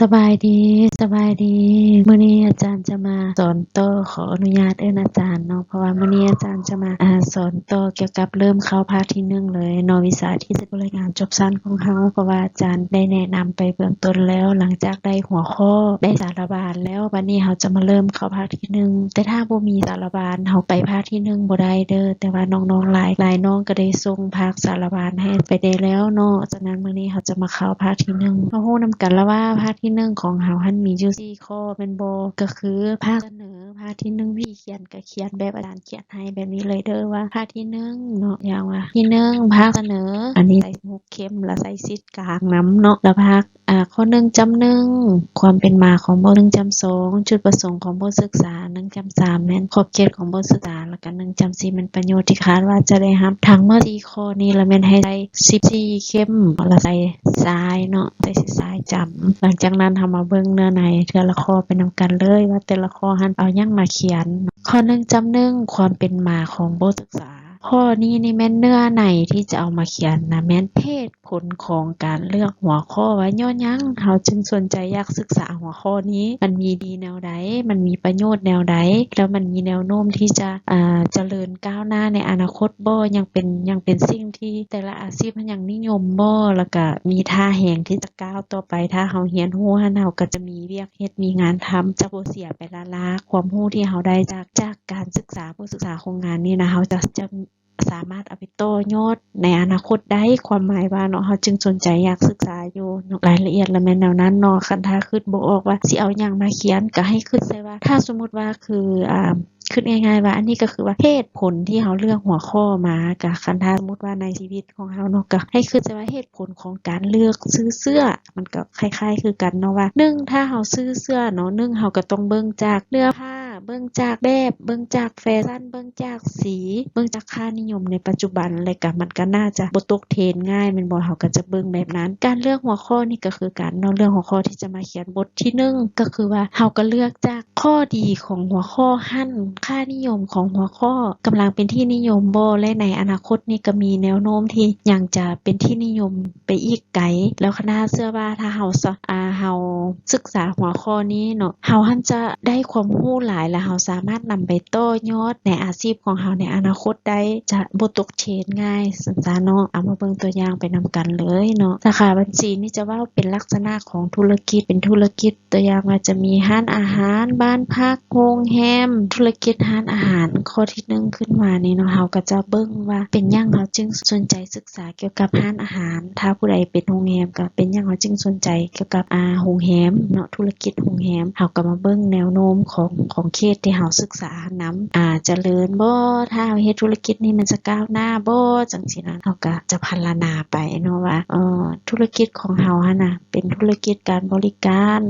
ສະບາຍດີ ສະບາຍດີ. ມື້ນີ້ອາຈານຈະມາສອນຕໍ່, ຂໍອະນຸຍາດເອີ້ນອາຈານເນາະ, ເພາະວ່າມື້ນີ້ອາຈານຈະມາ ອາ ສອນຕໍ່ກ່ຽວກັບເລີ່ມເຂົ້າພາກທີໜຶ່ງເລີຍເນາະ, ວິຊາທີ່ຈະລາຍງານຈົບຊັ້ນຂອງເຮົາ, ເພາະວ່າອາຈານໄດ້ແນະນຳໄປເບື້ອງຕົ້ນແລ້ວ. ຫຼັງຈາກໄດ້ຫົວຂໍ້, ໄດ້ສາລະບານແລ້ວ, ບັດນີ້ເຮົາຈະມາເລີ່ມເຂົ້າພາກທີໜຶ່ງ. ແຕ່ຖ້າບໍ່ມີສາລະບານ, ເຮົາໄປພາກທີໜຶ່ງບໍ່ໄດ້ເດີ. ແຕ່ວ່ານ້ອງໆ ຫຼາຍ, ຫຼາຍນ້ອງກໍໄດ້ສົ່ງພາກສາລະບານໃຫ້ໄປໄດ້ແລ້ວເນາະ. ສະນັ້ນ ມື້ນີ້ເຮົາຈະມາເຂົ້າພາກທີໜຶ່ງ. ເຮົາຮູ້ນຳກັນລະວ່າພາກທີໜຶ່ງຂອງເຮົາຫັ້ນມີຢູ່ສີ່ຂໍ້ແມ່ນບໍ່? ກໍຄືພາກສະເໜີ, ພາກທີໜຶ່ງ ວິທີຂຽນກໍຂຽນແບບອາຈານຂຽນໃຫ້ແບບນີ້ເລີຍເດີ ວ່າພາກທີໜຶ່ງເນາະ, ຢ່າງວ່າທີໜຶ່ງ ພາກສະເໜີ, ອັນນີ້ໃສ່ຫົກເຂັມ ແລະ ໃສ່ຊິດກາງນຳເນາະ, ແລະ ພາກ ອາ ຂໍ້ໜຶ່ງຈ້ຳໜຶ່ງ ຄວາມເປັນມາຂອງບົດ, ໜຶ່ງຈ້ຳສອງ ຈຸດປະສົງຂອງບົດສຶກສາ, ໜຶ່ງຈ້ຳສາມ ແມ່ນຂອບເຂດຂອງບົດສຶກສາ, ແລ້ວກໍໜຶ່ງຈ້ຳສີ່ ແມ່ນປະໂຫຍດທີ່ຄາດວ່າຈະໄດ້ຮັບ. ທັງໝົດສີ່ຂໍ້ນີ້ລະແມ່ນໃຫ້ໃສ່ສິບສີ່ເຂັມ ລະໃສ່ຊາຍເນາະ, ໃສ່ສິບຊາຍຈ້ຳ. ຫຼັງຈາກນັ້ນເຮົາມາເບິ່ງເນື້ອໃນເທື່ອລະຂໍ້ໄປນຳກັນເລີຍ ວ່າແຕ່ລະຂໍ້ຫັ້ນເອົາຫຍັງມາຂຽນ. ຂໍ້ໜຶ່ງຈ້ຳໜຶ່ງ ຄວາມເປັນມາຂອງບົດສຶກສາ. ຂໍ້ນີ້ນີ້ແມ່ນເນື້ອໃນທີ່ຈະເອົາມາຂຽນນະ ແມ່ນເຫດຜົນຂອງການເລືອກຫົວຂໍ້ ວ່າຍ້ອນຫຍັງເຮົາຈຶ່ງສົນໃຈຢາກສຶກສາຫົວຂໍ້ນີ້, ມັນມີດີແນວໃດ, ມັນມີປະໂຫຍດແນວໃດ, ແລ້ວມັນມີແນວໂນ້ມທີ່ຈະ ອາ ຈະເລີນກ້າວໜ້າໃນອະນາຄົດບໍ່, ຍັງເປັນ ຍັງເປັນສິ່ງທີ່ແຕ່ລະອາຊີບຍັງນິຍົມບໍ່, ແລ້ວກະມີທ່າແຮງທີ່ຈະກ້າວຕໍ່ໄປ. ຖ້າເຮົາຮຽນຮູ້ຫັ້ນ ເຮົາກໍຈະມີວຽກເຮັດ ມີງານທຳ, ຈະບໍ່ເສຍໄປລ້າໆ. ຄວາມຮູ້ທີ່ເຮົາໄດ້ຈາກ ຈາກການສຶກສາ, ຜູ້ສຶກສາໂຄງງານນີ້ນະ, ເຮົາຈະ ຈະ ສາມາດເອົາໄປຕໍ່ຍອດໃນອະນາຄົດໄດ້, ຄວາມໝາຍວ່າເນາະ, ເຮົາຈຶ່ງສົນໃຈຢາກສຶກສາຢູ່ເນາະ. ລາຍລະອຽດລະແມ່ນແນວນັ້ນເນາະ. ຄັນຖ້າຄິດບໍ່ອອກວ່າຊິເອົາຫຍັງມາຂຽນ, ກໍໃຫ້ຄິດໃສ່ວ່າ ຖ້າສົມມຸດວ່າຄື ອາ ຄິດງ່າຍໆວ່າ ອັນນີ້ກໍຄືວ່າເຫດຜົນທີ່ເຮົາເລືອກຫົວຂໍ້ມາ, ກໍຄັນຖ້າສົມມຸດວ່າໃນຊີວິດຂອງເຮົາເນາະ, ກໍໃຫ້ຄິດໃສ່ວ່າເຫດຜົນຂອງການເລືອກຊື້ເສື້ອ, ມັນກໍຄ້າຍໆຄືກັນເນາະ ວ່າ ໜຶ່ງ ຖ້າເຮົາຊື້ເສື້ອເນາະ, ໜຶ່ງ ເຮົາກໍຕ້ອງເບິ່ງຈາກເນື້ອຜ້າ, ເບິ່ງຈາກແບບ, ເບິ່ງຈາກແຟຊັນ, ເບິ່ງຈາກສີ, ເບິ່ງຈາກຄ່ານິຍົມໃນປັດຈຸບັນ, ແລ້ວກໍມັນກໍໜ້າຈະບໍ່ຕົກເທຣນງ່າຍແມ່ນບໍ່? ເຮົາກໍຈະເບິ່ງແບບນັ້ນ. ການເລືອກຫົວຂໍ້ນີ້ກໍຄືກັນເນາະ, ເລືອກຫົວຂໍ້ທີ່ຈະມາຂຽນບົດທີໜຶ່ງ ກໍຄືວ່າເຮົາກໍເລືອກຈາກຂໍ້ດີຂອງຫົວຂໍ້ຫັ້ນ, ຄ່ານິຍົມຂອງຫົວຂໍ້ກຳລັງເປັນທີ່ນິຍົມບໍ່ ແລະ ໃນອະນາຄົດນີ້ກໍມີແນວໂນ້ມທີ່ຍັງຈະເປັນທີ່ນິຍົມ ໄປອີກໄກ. ແລ້ວຄະນະເຊື່ອວ່າຖ້າເຮົາ ອາ ເຮົາສຶກສາຫົວຂໍ້ນີ້ເນາະ, ເຮົາຫັ້ນຈະໄດ້ຄວາມຮູ້ຫຼາຍ ແລະ ເຮົາສາມາດນຳໄປຕໍ່ຍອດໃນອາຊີບຂອງເຮົາໃນອະນາຄົດໄດ້, ຈະບໍ່ຕົກເທຣນງ່າຍ ຊັ້ນຊະເນາະ. ເອົາມາເບິ່ງຕົວຢ່າງໄປນຳກັນເລີຍເນາະ. ສາຂາບັນຊີນີ້ຈະເວົ້າເປັນລັກສະນະຂອງທຸລະກິດ, ເປັນທຸລະກິດ ຕົວຢ່າງວ່າຈະມີຮ້ານອາຫານ, ບ້ານພັກ, ໂຮງແຮມ, ທຸລະກິດຮ້ານອາຫານ. ຂໍ້ທີໜຶ່ງຂຶ້ນມານີ້ເນາະ, ເຮົາກໍຈະເບິ່ງວ່າເປັນຫຍັງເຮົາຈຶ່ງສົນໃຈສຶກສາກ່ຽວກັບຮ້ານອາຫານ, ຖ້າຜູ້ໃດເປັນໂຮງແຮມກໍເປັນຫຍັງເຮົາຈຶ່ງສົນໃຈກ່ຽວກັບ ອາ ໂຮງແຮມເນາະ, ທຸລະກິດໂຮງແຮມ. ເຮົາກໍມາເບິ່ງແນວໂນ້ມຂອງ ຂອງເຂດທີ່ເຮົາສຶກສານຳ, ອາ ຈະເລີນບໍ່, ຖ້າເຮົາເຮັດທຸລະກິດນີ້ມັນຈະກ້າວໜ້າບໍ່, ຈັ່ງຊີ້ນະ. ເຮົາກໍຈະພັນລະນາໄປເນາະວ່າ ເອີ ທຸລະກິດຂອງເຮົາຫັ້ນນະ ເປັນທຸລະກິດການບໍລິການ,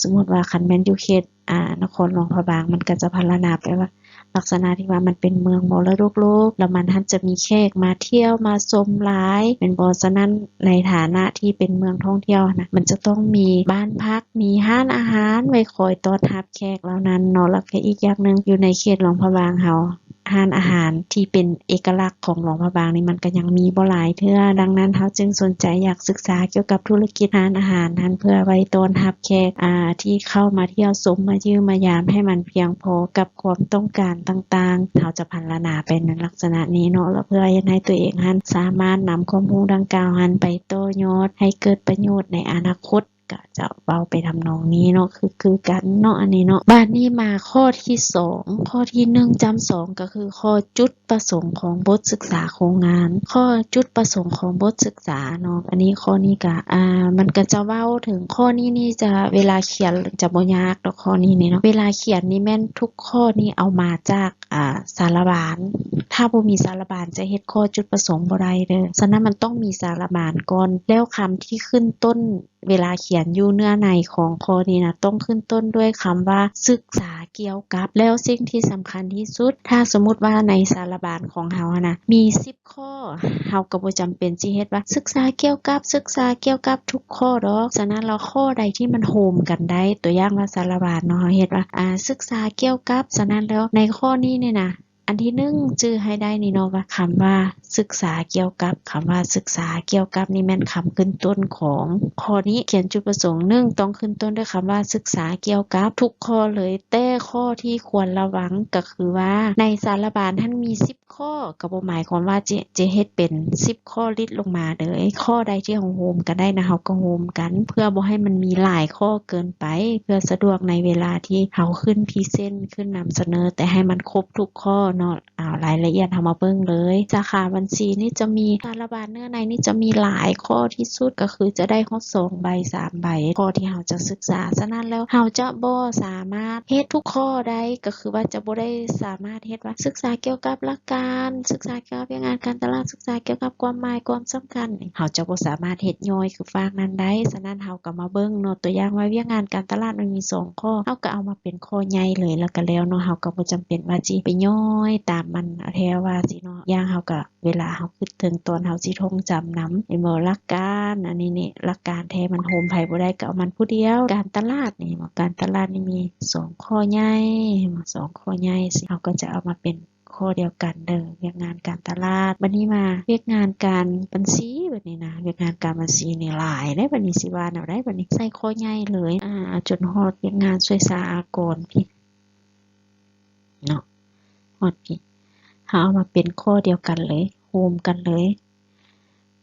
ສົມມຸດວ່າຄັນແມ່ນຢູ່ເຂດ ອາ ນະຄອນຫຼວງພະບາງ ມັນກໍຈະພັນລະນາໄປວ່າ ລັກສະນະທີ່ວ່າມັນເປັນເມືອງມໍລະດົກໂລກ, ແລ້ວມັນຫັ້ນຈະມີແຂກມາທ່ຽວມາຊົມຫຼາຍແມ່ນບໍ່? ສະນັ້ນ ໃນຖານະທີ່ເປັນເມືອງທ່ອງທ່ຽວນະ ມັນຈະຕ້ອງມີບ້ານພັກ, ມີຮ້ານອາຫານໄວ້ຄອຍຕ້ອນຮັບແຂກເຫຼົ່ານັ້ນເນາະ. ແລ້ວກໍອີກຢ່າງໜຶ່ງ ຢູ່ໃນເຂດຫຼວງພະບາງເຮົາ ຮ້ານອາຫານທີ່ເປັນເອກະລັກຂອງຫຼວງພະບາງນີ້ ມັນກໍຍັງມີບໍ່ຫຼາຍເທື່ອ. ດັ່ງນັ້ນ ເຮົາຈຶ່ງສົນໃຈຢາກສຶກສາກ່ຽວກັບທຸລະກິດຮ້ານອາຫານຫັ້ນ ເພື່ອໄວ້ຕ້ອນຮັບແຂກ ອາ ທີ່ເຂົ້າມາທ່ຽວຊົມ ມາຢ້ຽມມາຢາມ ໃຫ້ມັນພຽງພໍກັບຄວາມຕ້ອງການຕ່າງໆ. ເຮົາຈະພັນລະນາໄປໃນລັກສະນະນີ້ເນາະ, ແລ້ວເພື່ອເຮັດໃຫ້ຕົວເອງຫັ້ນສາມາດນຳຄວາມຮູ້ດັ່ງກ່າວຫັ້ນໄປຕໍ່ຍອດໃຫ້ເກີດປະໂຫຍດໃນອະນາຄົດ. ກະຈະເວົ້າໄປທຳນອງນີ້ເນາະ, ຄື ຄືກັນເນາະ ອັນນີ້ເນາະ. ບາດນີ້ມາຂໍ້ທີສອງ, ຂໍ້ທີໜຶ່ງຈ້ຳສອງ ກໍຄືຂໍ້ຈຸດປະສົງຂອງບົດສຶກສາໂຄງງານ. ຂໍ້ຈຸດປະສົງຂອງບົດສຶກສາເນາະ, ອັນນີ້ຂໍ້ນີ້ກະ ອາ ມັນກະຈະເວົ້າເຖິງຂໍ້ນີ້ນີ້ ຈະ ເວລາຂຽນຈະບໍ່ຍາກດອກ ຂໍ້ນີ້ນີ້ເນາະ. ເວລາຂຽນນີ້ແມ່ນທຸກຂໍ້ນີ້ເອົາມາຈາກ ອາ ສາລະບານ, ຖ້າບໍ່ມີສາລະບານຈະເຮັດຂໍ້ຈຸດປະສົງບໍ່ໄດ້ເດີ. ສະນັ້ນມັນຕ້ອງມີສາລະບານກ່ອນ, ແລ້ວຄຳທີ່ຂຶ້ນຕົ້ນ ເວລາຂຽນຢູ່ເນື້ອໃນຂອງຂໍ້ນີ້ນະ ຕ້ອງຂຶ້ນຕົ້ນດ້ວຍຄຳວ່າສຶກສາກ່ຽວກັບ. ແລ້ວສິ່ງທີ່ສຳຄັນທີ່ສຸດ ຖ້າສົມມຸດວ່າໃນສາລະບານຂອງເຮົາຫັ້ນນະ ມີສິບຂໍ້, ເຮົາກໍບໍ່ຈຳເປັນຊິເຮັດວ່າສຶກສາກ່ຽວກັບ, ສຶກສາກ່ຽວກັບທຸກຂໍ້ດອກ. ສະນັ້ນແລ້ວ ຂໍ້ໃດທີ່ມັນໂຮມກັນໄດ້, ຕົວຢ່າງວ່າສາລະບານເນາະ, ເຮົາເຮັດວ່າ ອາ ສຶກສາກ່ຽວກັບ. ສະນັ້ນແລ້ວໃນຂໍ້ນີ້ນີ້ນະ ອັນທີໜຶ່ງ ຈື່ໃຫ້ໄດ້ນີ້ເນາະ ວ່າຄຳວ່າສຶກສາກ່ຽວກັບ, ຄຳວ່າສຶກສາກ່ຽວກັບນີ້ແມ່ນຄຳຂຶ້ນຕົ້ນຂອງຂໍ້ນີ້. ຂຽນຈຸດປະສົງ ໜຶ່ງ ຕ້ອງຂຶ້ນຕົ້ນດ້ວຍຄຳວ່າສຶກສາກ່ຽວກັບ ທຸກຂໍ້ເລີຍ. ແຕ່ຂໍ້ທີ່ຄວນລະວັງກໍຄືວ່າ ໃນສາລະບານຫັ້ນມີສິບຂໍ້ ກໍບໍ່ໝາຍຄວາມວ່າຈະ ຈະເຮັດເປັນສິບຂໍ້ລິດລົງມາເລີຍ. ຂໍ້ໃດທີ່ເຮົາໂຮມກັນໄດ້ນະ ເຮົາກໍໂຮມກັນ ເພື່ອບໍ່ໃຫ້ມັນມີຫຼາຍຂໍ້ເກີນໄປ ເພື່ອສະດວກໃນເວລາທີ່ເຮົາຂຶ້ນພຣີເຊັນ ຂຶ້ນນຳສະເໜີ ແຕ່ໃຫ້ມັນຄົບທຸກຂໍ້ເນາະ. ເອົາ ລາຍລະອຽດເຮົາມາເບິ່ງເລີຍ. ສາຂາບັນຊີນີ້ຈະມີ ສາລະບານເນື້ອໃນນີ້ຈະມີຫຼາຍຂໍ້ທີ່ສຸດ ກໍຄືຈະໄດ້ຮອດສອງໃບ ສາມໃບ ຂໍ້ທີ່ເຮົາຈະສຶກສາ. ສະນັ້ນແລ້ວ ເຮົາຈະບໍ່ສາມາດເຮັດທຸກຂໍ້ໄດ້ ກໍຄືວ່າຈະບໍ່ໄດ້ສາມາດເຮັດວ່າສຶກສາກ່ຽວກັບຫຼັກການ, ສຶກສາກ່ຽວກັບວຽກງານການຕະຫຼາດ, ສຶກສາກ່ຽວກັບຄວາມໝາຍຄວາມສຳຄັນ. ເຮົາຈະບໍ່ສາມາດເຮັດຍ່ອຍຄືຟາກນັ້ນໄດ້. ສະນັ້ນເຮົາກໍມາເບິ່ງເນາະ ຕົວຢ່າງວ່າວຽກງານການຕະຫຼາດມັນມີສອງຂໍ້ ເຮົາກໍເອົາມາ ເປັນຂໍ້ໃຫຍ່ເລີຍ ແລ້ວກໍແລ້ວເນາະ. ເຮົາກໍບໍ່ຈຳເປັນວ່າຊິໄປຍ່ອຍຕາມມັນແທ້ວ່າຊິເນາະ. ຢ່າງເຮົາກໍ ເວລາເຮົາຄິດເຖິງຕອນເຮົາຊິທ່ອງຈຳນຳ ເຫັນບໍ່? ຫຼັກການ ອັນນີ້ນີ້ ຫຼັກການແທ້ມັນໂຮມໃຜບໍ່ໄດ້ ກໍເອົາມັນຜູ້ດຽວ. ການຕະຫຼາດນີ້ ການຕະຫຼາດນີ້ມີສອງຂໍ້ໃຫຍ່ ເຫັນບໍ່? ສອງຂໍ້ໃຫຍ່ ເຮົາກໍຈະເອົາມາເປັນ ຂໍ້ດຽວກັນເດີ ວຽກງານການຕະຫຼາດ. ບັດນີ້ມາວຽກງານການບັນຊີ ບັດນີ້ນະ ວຽກງານການບັນຊີນີ້ຫຼາຍເດ້. ບັດນີ້ຊິວ່າແນວໃດ? ບັດນີ້ໃສ່ຂໍ້ໃຫຍ່ເລີຍ ອາ ຈົນຮອດວຽກງານຊ່ວຍສາອາກອນພີ້ເນາະ ຮອດພີ້ ເຮົາເອົາມາເປັນຂໍ້ດຽວກັນເລີຍ ໂຮມກັນເລີຍ.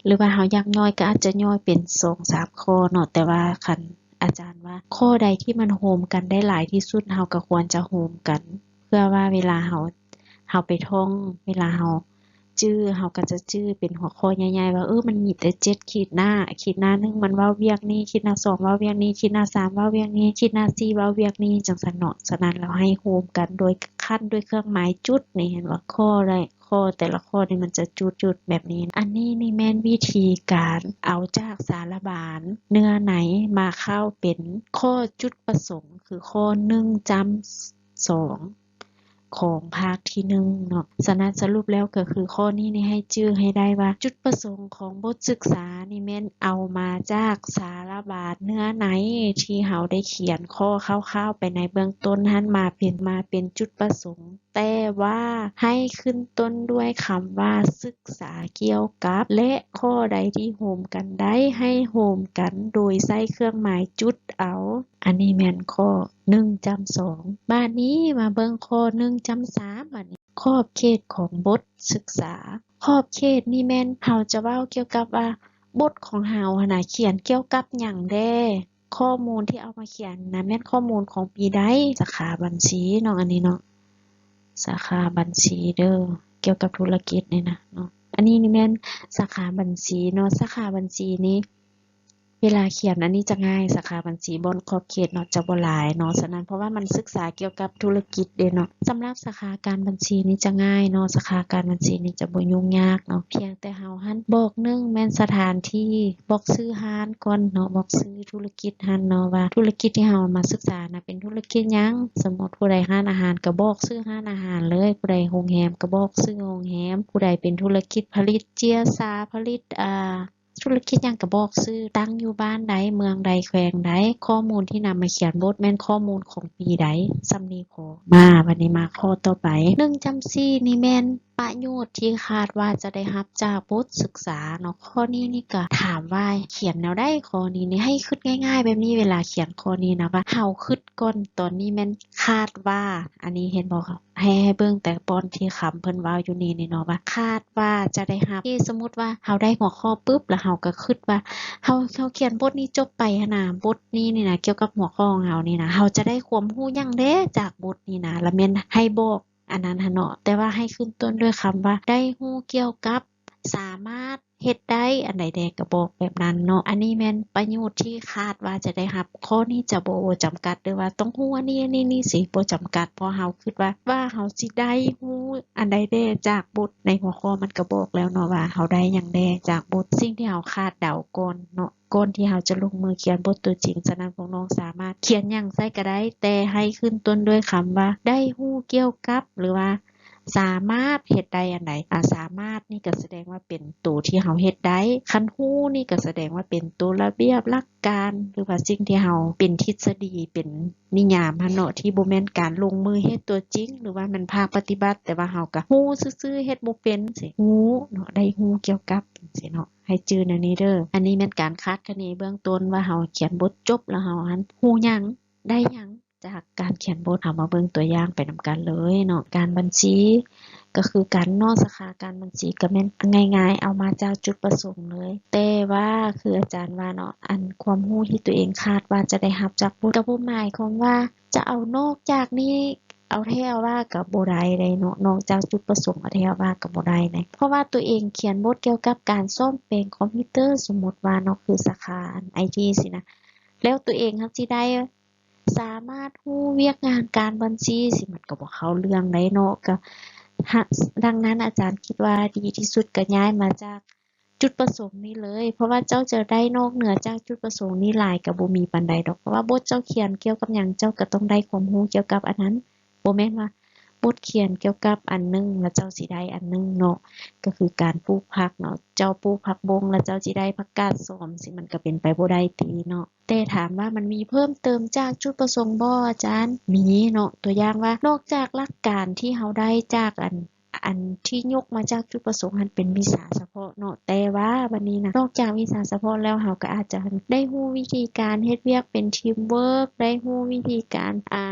ຫຼືວ່າເຮົາຢາກຍ່ອຍກໍອາດຈະຍ່ອຍເປັນສອງສາມຂໍ້ເນາະ ແຕ່ວ່າຄັນອາຈານວ່າຂໍ້ໃດທີ່ມັນໂຮມກັນໄດ້ຫຼາຍທີ່ສຸດ ເຮົາກໍຄວນຈະໂຮມກັນ ເພື່ອວ່າເວລາເຮົາ ເຮົາໄປທ່ອງ ເວລາເຮົາຈື່ ເຮົາກໍຈະຈື່ເປັນຫົວຂໍ້ໃຫຍ່ໆ ວ່າ ເອີ ມັນມີແຕ່ເຈັດຂີດໜ້າ ຂີດໜ້າໜຶ່ງມັນເວົ້າວຽກນີ້ ຂີດໜ້າສອງເວົ້າວຽກນີ້ ຂີດໜ້າສາມເວົ້າວຽກນີ້ ຂີດໜ້າສີ່ເວົ້າວຽກນີ້ ຈັ່ງຊັ້ນເນາະ. ສະນັ້ນແລ້ວໃຫ້ໂຮມກັນໂດຍຂັ້ນດ້ວຍເຄື່ອງໝາຍຈຸດນີ້ ເຫັນບໍ່? ຂໍ້ໃດ ຂໍ້ແຕ່ລະຂໍ້ນີ້ມັນຈະຈຸດໆແບບນີ້. ອັນນີ້ນີ້ແມ່ນວິທີການເອົາຈາກສາລະບານເນື້ອໃນມາເຂົ້າເປັນຂໍ້ຈຸດປະສົງ ຄືຂໍ້ໜຶ່ງຈ້ຳສອງຂອງພາກທີໜຶ່ງເນາະ. ສະນັ້ນສະຫຼຸບແລ້ວກໍຄືຂໍ້ນີ້ນີ້ໃຫ້ຈື່ໃຫ້ໄດ້ວ່າ ຈຸດປະສົງຂອງບົດສຶກສານີ້ແມ່ນເອົາມາຈາກສາລະບານເນື້ອໃນທີ່ເຮົາໄດ້ຂຽນຂໍ້ຄ່າວໆໄປໃນເບື້ອງຕົ້ນຫັ້ນ ມາເປັນ ມາເປັນຈຸດປະສົງ. ແຕ່ວ່າໃຫ້ຂຶ້ນຕົ້ນດ້ວຍຄຳວ່າສຶກສາກ່ຽວກັບ ແລະ ຂໍ້ໃດທີ່ໂຮມກັນໄດ້ ໃຫ້ໂຮມກັນໂດຍໃຊ້ເຄື່ອງໝາຍຈຸດເອົາ. ອັນນີ້ແມ່ນຂໍ້ໜຶ່ງຈ້ຳສອງ. ບາດນີ້ມາເບິ່ງຂໍ້ໜຶ່ງຈ້ຳສາມ ບາດນີ້ ຂອບເຂດຂອງບົດສຶກສາ. ຂອບເຂດນີ້ແມ່ນເຮົາຈະເວົ້າກ່ຽວກັບວ່າ ບົດຂອງເຮົາຫັ້ນນະ ຂຽນກ່ຽວກັບຫຍັງແດ່? ຂໍ້ມູນທີ່ເອົາມາຂຽນນະ ແມ່ນຂໍ້ມູນຂອງປີໃດ? ສາຂາບັນຊີເນາະ ອັນນີ້ເນາະ ສາຂາບັນຊີເດີ ກ່ຽວກັບທຸລະກິດນີ້ນະເນາະ. ອັນນີ້ນີ້ແມ່ນສາຂາບັນຊີເນາະ. ສາຂາບັນຊີນີ້ ເວລາຂຽນອັນນີ້ຈະງ່າຍ ສາຂາບັນຊີບ່ອນຂອບເຂດເນາະ ຈະບໍ່ຫຼາຍເນາະ. ສະນັ້ນ ເພາະວ່າມັນສຶກສາກ່ຽວກັບທຸລະກິດເດ້ເນາະ. ສຳລັບສາຂາການບັນຊີນີ້ຈະງ່າຍເນາະ ສາຂາການບັນຊີນີ້ຈະບໍ່ຫຍຸ້ງຍາກເນາະ. ພຽງແຕ່ເຮົາຫັ້ນບອກ ໜຶ່ງ ແມ່ນສະຖານທີ່ ບອກຊື່ຮ້ານກ່ອນເນາະ ບອກຊື່ທຸລະກິດຫັ້ນເນາະ ວ່າທຸລະກິດທີ່ເຮົາມາສຶກສານະເປັນທຸລະກິດຫຍັງ. ສົມມຸດຜູ້ໃດຮ້ານອາຫານກໍບອກຊື່ຮ້ານອາຫານເລີຍ, ຜູ້ໃດໂຮງແຮມກໍບອກຊື່ໂຮງແຮມ, ຜູ້ໃດເປັນທຸລະກິດຜະລິດເຈ້ຍຊາ ຜະລິດ ອ່າ ທຸລະກິດຫຍັງກໍບອກຊື່, ຕັ້ງຢູ່ບ້ານໃດ ເມືອງໃດ ແຂວງໃດ. ຂໍ້ມູນທີ່ນຳມາຂຽນບົດແມ່ນຂໍ້ມູນຂອງປີໃດ. ສ່ຳນີ້ພໍ. ມາ ບັດນີ້ມາຂໍ້ຕໍ່ໄປ ໜຶ່ງຈ້ຳສີ່ນີ້ແມ່ນປະໂຫຍດທີ່ຄາດວ່າຈະໄດ້ຮັບຈາກບົດສຶກສາເນາະ. ຂໍ້ນີ້ນີ້ກໍຖາມວ່າຂຽນແນວໃດ? ຂໍ້ນີ້ນີ້ໃຫ້ຄິດງ່າຍໆແບບນີ້ ເວລາຂຽນຂໍ້ນີ້ນະ ວ່າເຮົາຄິດກ່ອນ ຕອນນີ້ແມ່ນຄາດວ່າ ອັນນີ້ເຫັນບໍ່? ໃຫ້ ໃຫ້ເບິ່ງແຕ່ບ່ອນທີ່ຄຳເພິ່ນເວົ້າຢູ່ນີ້ນີ້ເນາະ ວ່າຄາດວ່າຈະໄດ້ຮັບ. ເອີ ສົມມຸດວ່າເຮົາໄດ້ຫົວຂໍ້ປຶບ ແລ້ວເຮົາກໍຄິດວ່າ ເຮົາ ເຮົາຂຽນບົດນີ້ຈົບໄປຫັ້ນນະ ບົດນີ້ນີ້ນະ ກ່ຽວກັບຫົວຂໍ້ຂອງເຮົານີ້ນະ ເຮົາຈະໄດ້ຄວາມຮູ້ຫຍັງແດ່ຈາກບົດນີ້ນະ ລະແມ່ນໃຫ້ບອກອັນນັ້ນຫັ້ນເນາະ. ແຕ່ວ່າໃຫ້ຂຶ້ນຕົ້ນດ້ວຍຄຳວ່າ ໄດ້ຮູ້ກ່ຽວກັບ ສາມາດເຮັດໄດ້ ອັນໃດແດ່ກໍບອກແບບນັ້ນເນາະ. ອັນນີ້ແມ່ນປະໂຫຍດທີ່ຄາດວ່າຈະໄດ້ຮັບ. ຂໍ້ນີ້ຈະບໍ່ ບໍ່ຈຳກັດເດີວ່າຕ້ອງຮູ້ອັນນີ້ ອັນນີ້ ນີ້ຊິ ບໍ່ຈຳກັດ ເພາະເຮົາຄິດວ່າ ວ່າເຮົາຊິໄດ້ຮູ້ອັນໃດແດ່ຈາກບົດ. ໃນຫົວຂໍ້ມັນກໍບອກແລ້ວເນາະວ່າເຮົາໄດ້ຫຍັງແດ່ຈາກບົດ ສິ່ງທີ່ເຮົາຄາດເດົາກ່ອນເນາະ ກ່ອນທີ່ເຮົາຈະລົງມືຂຽນບົດຕົວຈິງ. ສະນັ້ນ ພວກນ້ອງສາມາດຂຽນຫຍັງໃສ່ກໍໄດ້ ແຕ່ໃຫ້ຂຶ້ນຕົ້ນດ້ວຍຄຳວ່າ ໄດ້ຮູ້ກ່ຽວກັບ ຫຼືວ່າ ສາມາດເຮັດໄດ້ອັນໃດ? ອາ ສາມາດນີ້ກໍສະແດງວ່າເປັນໂຕທີ່ເຮົາເຮັດໄດ້, ຄັນຮູ້ນີ້ກໍສະແດງວ່າເປັນໂຕລະບຽບຫຼັກການ ຫຼືວ່າສິ່ງທີ່ເຮົາເປັນທິດສະດີ ເປັນນິຍາມຫັ້ນເນາະ ທີ່ບໍ່ແມ່ນການລົງມືເຮັດຕົວຈິງ ຫຼືວ່າແມ່ນພາກປະຕິບັດ, ແຕ່ວ່າເຮົາກໍຮູ້ຊື່ໆ ເຮັດບໍ່ເປັນ ຊິຮູ້ເນາະ ໄດ້ຮູ້ກ່ຽວກັບ ຈັ່ງຊີ້ເນາະ. ໃຫ້ຈື່ແນວນີ້ເດີ. ອັນນີ້ແມ່ນການຄາດຄະເນເບື້ອງຕົ້ນວ່າເຮົາຂຽນບົດຈົບແລ້ວເຮົາຫັ້ນຮູ້ຫຍັງ ໄດ້ຫຍັງຈາກການຂຽນບົດ. ເຮົາມາເບິ່ງຕົວຢ່າງໄປນຳກັນເລີຍເນາະ. ການບັນຊີກໍຄືກັນເນາະ, ສາຂາການບັນຊີກໍແມ່ນງ່າຍໆ ເອົາມາຈາກຈຸດປະສົງເລີຍ. ແຕ່ວ່າຄືອາຈານວ່າເນາະ, ອັນຄວາມຮູ້ທີ່ຕົວເອງຄາດວ່າຈະໄດ້ຮັບຈາກບົດ ກໍບໍ່ໝາຍຄວາມວ່າຈະເອົານອກຈາກນີ້ ເອົາແທ້ເອົາວ່າກໍບໍ່ໄດ້ເດ້ເນາະ, ນອກຈາກຈຸດປະສົງເອົາແທ້ເອົາວ່າກໍບໍ່ໄດ້ນະ. ເພາະວ່າຕົວເອງຂຽນບົດກ່ຽວກັບການສ້ອມແປງຄອມພິວເຕີ ສົມມຸດວ່າເນາະ, ຄືສາຂາອັນໄອທີຊີ້ນະ, ແລ້ວຕົວເອງຫາກຊິໄດ້ສາມາດຮູ້ວຽກງານການບັນຊີ ຊິມັນກໍບໍ່ເຂົ້າເລື່ອງໄດ໋ເນາະ. ກໍຫາ ດັ່ງນັ້ນອາຈານຄິດວ່າດີທີ່ສຸດກໍຍ້າຍມາຈາກ ຈຸດປະສົງນີ້ເລີຍ, ເພາະວ່າເຈົ້າຈະໄດ້ນອກເໜືອຈາກຈຸດປະສົງນີ້ຫຼາຍກໍບໍ່ມີປານໃດດອກ, ເພາະວ່າບົດເຈົ້າຂຽນກ່ຽວກັບຫຍັງ ເຈົ້າກໍຕ້ອງໄດ້ຄວາມຮູ້ກ່ຽວກັບອັນນັ້ນ. ບໍ່ແມ່ນວ່າບົດຂຽນກ່ຽວກັບອັນໜຶ່ງ ແລ້ວເຈົ້າຊິໄດ້ອັນໜຶ່ງເນາະ, ກໍຄືການປູກຜັກເນາະ, ເຈົ້າປູກຜັກບົ້ງ ແລ້ວເຈົ້າຊິໄດ້ຜັກກາດຊອມ ຊິມັນກໍເປັນໄປບໍ່ໄດ້ຕິເນາະ. ແຕ່ຖາມວ່າມັນມີເພີ່ມເຕີມຈາກຈຸດປະສົງບໍ່ອາຈານ? ມີເນາະ, ຕົວຢ່າງວ່າ ນອກຈາກຫຼັກການທີ່ເຮົາໄດ້ຈາກອັນ ອັນທີ່ຍົກມາຈາກຈຸດປະສົງຫັ້ນເປັນວິຊາສະເພາະເນາະ, ແຕ່ວ່າບັດນີ້ນະ ນອກຈາກວິຊາສະເພາະແລ້ວ ເຮົາກໍອາດຈະໄດ້ຮູ້ວິທີການເຮັດວຽກເປັນທີມເວີກ, ໄດ້ຮູ້ວິທີການ ອ່າ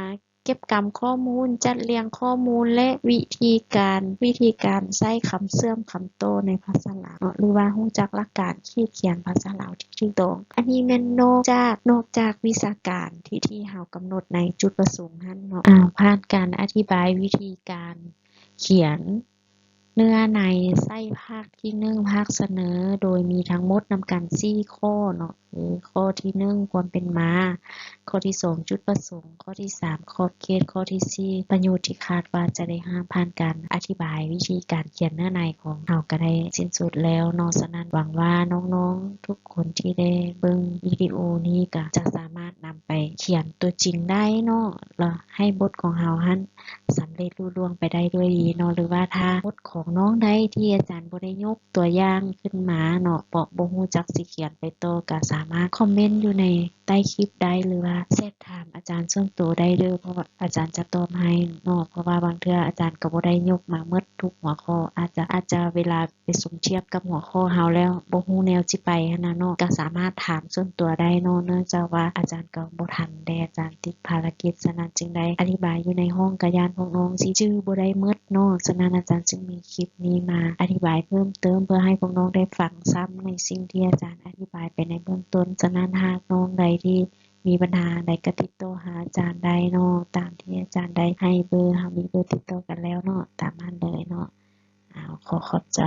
ເກັບກຳຂໍ້ມູນ, ຈັດລຽງຂໍ້ມູນ ແລະ ວິທີການ ວິທີການໃຊ້ຄຳເຊື່ອມຄຳຕໍ່ໃນພາສາລາວເນາະ, ຫຼືວ່າຮູ້ຈັກຫຼັກການຂີດຂຽນພາສາລາວທີ່ຖືກຕ້ອງ. ອັນນີ້ແມ່ນນອກຈາກ ນອກຈາກວິຊາການທີ່ ທີ່ເຮົາກຳນົດໃນຈຸດປະສົງຫັ້ນເນາະ. ອາ ຜ່ານການອະທິບາຍວິທີການ ຂຽນເນື້ອໃນໃສ່ພາກທີໜຶ່ງ ພາກສະເໜີ ໂດຍມີທັງໝົດນຳກັນສີ່ຂໍ້ເນາະ, ຄືຂໍ້ທີໜຶ່ງ ຄວາມເປັນມາ, ຂໍ້ທີສອງ ຈຸດປະສົງ, ຂໍ້ທີສາມ ຂອບເຂດ, ຂໍ້ທີສີ່ ປະໂຫຍດທີ່ຄາດວ່າຈະໄດ້ຮັບ. ຜ່ານການອະທິບາຍວິທີການຂຽນເນື້ອໃນຂອງເຮົາກໍໄດ້ສິ້ນສຸດແລ້ວເນາະ. ສະນັ້ນຫວັງວ່ານ້ອງໆທຸກຄົນທີ່ໄດ້ເບິ່ງວິດີໂອນີ້ກໍຈະສາມາດນຳໄປຂຽນຕົວຈິງໄດ້ເນາະ, ແລ້ວໃຫ້ບົດຂອງເຮົາຫັ້ນ ສຳເລັດລຸລ່ວງໄປໄດ້ດ້ວຍດີເນາະ, ຫຼືວ່າຖ້າບົດຂອງນ້ອງໃດທີ່ອາຈານບໍ່ໄດ້ຍົກຕົວຢ່າງຂຶ້ນມາເນາະ ເພາະບໍ່ຮູ້ຈັກຊິຂຽນໄປຕໍ່ ກໍສາມາດຄອມເມັນຢູ່ໃນໃຕ້ຄລິບໄດ້ ຫຼືວ່າແຊັດຖາມອາຈານສ່ວນໂຕໄດ້ເດີ, ເພາະວ່າອາຈານຈະຕອບໃຫ້ເນາະ, ເພາະວ່າບາງເທື່ອອາຈານກໍບໍ່ໄດ້ຍົກມາໝົດທຸກຫົວຂໍ້, ອາດຈະ ອາດຈະເວລາ ໄປສົມທຽບກັບຫົວຂໍ້ເຮົາແລ້ວ ບໍ່ຮູ້ແນວຊິໄປຫັ້ນນະເນາະ, ກໍສາມາດຖາມສ່ວນຕົວໄດ້ເນາະ, ເນື່ອງຈາກວ່າອາຈານກໍບໍ່ທັນເດ້, ອາຈານຕິດພາລະກິດ, ສະນັ້ນຈຶ່ງໄດ້ອະທິບາຍຢູ່ໃນຫ້ອງ ກະຢ້ານພວກນ້ອງຊິຈື່ບໍ່ໄດ້ໝົດເນາະ, ສະນັ້ນອາຈານຈຶ່ງມີຄລິບນີ້ມາອະທິບາຍເພີ່ມເຕີມ ເພື່ອໃຫ້ພວກນ້ອງໄດ້ຟັງຊ້ຳໃນສິ່ງທີ່ອາຈານອະທິບາຍໄປໃນເບື້ອງຕົ້ນ. ສະນັ້ນຫາກນ້ອງໃດທີ່ມີບັນຫາໃດກໍຕິດຕໍ່ຫາອາຈານໄດ້ເນາະ, ຕາມທີ່ອາຈານໄດ້ໃຫ້ເບີ, ເຮົາມີເບີຕິດຕໍ່ກັນແລ້ວເນາະ, ຕາມນັ້ນເລີຍເນາະ. ເອົາ ຂໍຂອບໃຈ.